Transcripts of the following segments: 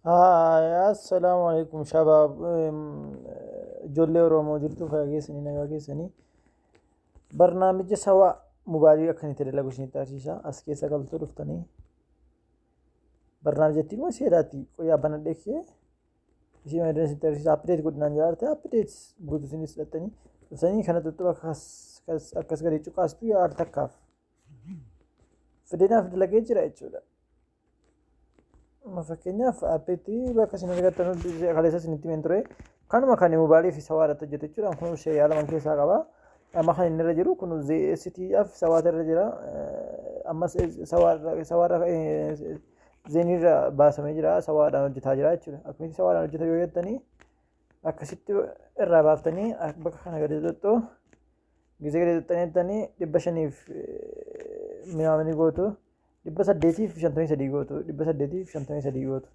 Assalaamu alaikum shabaab, ijoollee Oromoo, jirtu fayyaa keessanii, nagaa keessanii? Barnaamija sawaa mobaayilii akka inni dalagu isinitti agarsiisa. As keessa galtuu dhuftanii barnaamijatti immoo seeraatti qoyyaa banadhee kee isii maddeen isinitti agarsiisa. Update godhinaan jiraate update guutuu isinis fudhattanii dhuftanii kana tuttuba akkas gadi cuqaastu al takkaaf fideenaaf dalagee jira jechuudha. Fakkeenyaaf appeetti bakka isin argattan kaleessa isinitti himeen ture. Kanuma kan mobaayilii fi sawaa irratti hojjetu jechuudha. Kun shee lama keessaa qaba. Amma kan inni irra jiru kun ZST fi sawaata irra jira. Ammas sawaarra zeeniirra baasamee jira. Sawaadhaan hojjetaa jira jechuudha. Akkamitti sawaadhaan hojjeta yoo jettanii, akkasitti irraa baaftanii bakka kana gadi xuxxu. Gizee gadi xuxxanii jettanii 500 minaamanii gootu. 853 gootu, 853 gootu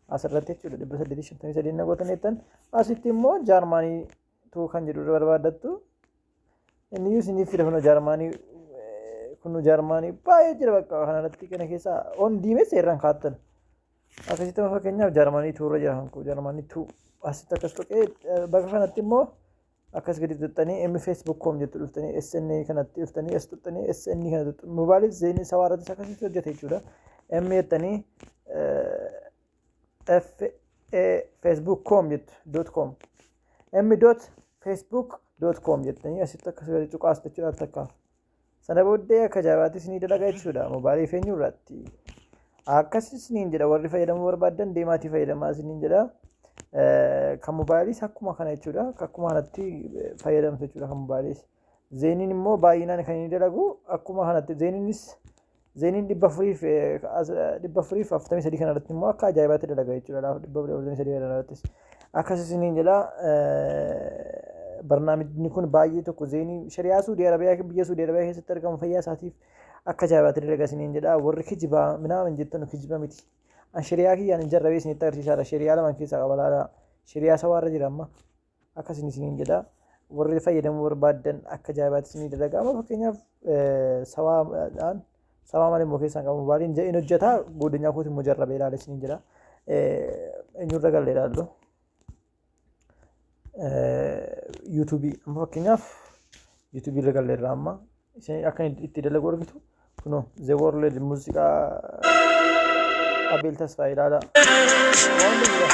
asirratti jechuudha. 853 na gootan jettan, asitti immoo jaarmaanii tuu kan jedhu barbaaddattu. Inni iyyuu isiniif fida. Kunoo jaarmaanii, kunoo jaarmaanii baay'ee jira bakka kanarratti. Kana keessa on diimessa irraan kaattan. Akkasitti amma fakkeenyaaf jaarmaanii tuurra jira. Kan jaarmaanii tuu asitti akkas tuqee, bakka kanatti immoo akkas gadi xuxxanii M Facebook com jettu dhuftanii SN kanatti dhuftanii S xuxxanii SN kana xuxxu. Mobaayilii zeenii sawaa irrattis akkasitti hojjeta jechuudha. M jettanii F A Facebook com jettu dot com, M dot Facebook dot com jettanii asitti akkas gadi cuqaastu jechuudha takkaaf. Sana booddee akka ajaa'ibaatti isinii dalaga jechuudha mobaayilii feenyu irratti. Akkas isiniin jedha, warri fayyadamuu barbaaddan deemaatii fayyadamaa isiniin jedha. Kan mobaayiliis akkuma kana jechuudha. Akkuma kanatti fayyadamtu jechuudha kan mobaayiliis. Zeeniin immoo baay'inaan kan inni dalagu akkuma kanatti. Zeeniinis zeeniin 443 kana irratti immoo akka ajaa'ibaatti dalaga jechuudha. 443 kana irrattis akkas isiniin jedha. Barnaamijni kun baay'ee tokko zeenii shari'aa Suudii Arabiyaa, biyya Suudii Arabiyaa keessatti argamu fayyaa isaatiif akka ajaa'ibaatti dalaga isiniin jedha. Warri kijibaa minaamin jettan kijiba miti. An shari'aa kiyyaan hin jarrabee isinitti agarsiisaadha. Shari'aa lamaan keessaa qaba, laala. Shari'aa sawaarra jira amma. Akkasin isiniin jedha. Warri fayyadamuu barbaaddan akka ajaa'ibaatti isinii dalaga. Amma fakkeenyaaf sawaadhaan, sawaa malee immoo keessaan qabu mobaayiliin hin hojjeta. Godinyaa kooti immoo jarrabee ilaala isiniin jedha. Eenyurra galle ilaallu? Yuutuubii. Amma fakkeenyaaf yuutuubii irra galle irraa amma isin akka itti dalagu argitu. Kunoo The World muuziqaa Abeel Tasfaa ilaala. Waan jira.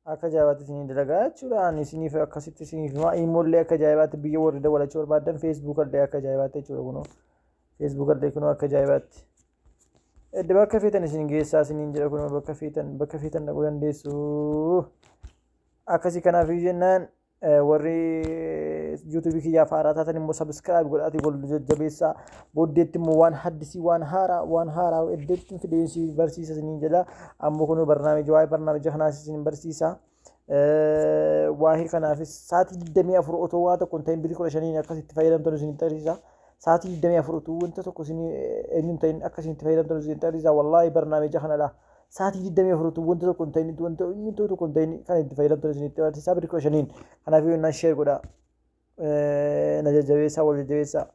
Akka ajaa'ibaatti isinii dalagaa jechuudha. Ani isiniif akkasitti isiniif himaa. Iimoollee akka ajaa'ibaatti biyya warri dawwalachuu barbaadan, feesbuuk illee akka ajaa'ibaatti jechuudha kunoo. Feesbuuk illee kunoo akka ajaa'ibaatti. Edda bakka feetan isin geessaa isiniin jedha, kunoo bakka feetan dhaquu dandeessu. Akkasii kanaaf jennaan, warri yuutuubii kiyyaaf haaraa taatan immoo subscribe godhaatii wal jajjabeessaa. Booddeetti immoo waan haddisii, waan haaraa eddeetti fideensi barsiisa isiniin jedha. Ammoo kun barnaamija waa'ee barnaamija kanaas isin barsiisa. Waa'ee kanaafis sa'aatii 24 otoo waa tokko hin ta'in birrii 15n akkasitti fayyadamtan isinitti agarsiisa. Sa'aatii 24 utuu wanta tokko isin eenyu hin ta'in akkasitti itti fayyadamtan isinitti agarsiisa. Wallaahi barnaamija kanadha. Sa'aatii 24 utuu wanta tokko hin ta'in, wanta eenyu tokko hin ta'in kan itti fayyadamtan isinitti agarsiisa birrii 15n. Kanaaf yoo share godhaa. Na jajjabeessaa, wal jajjabeessaa.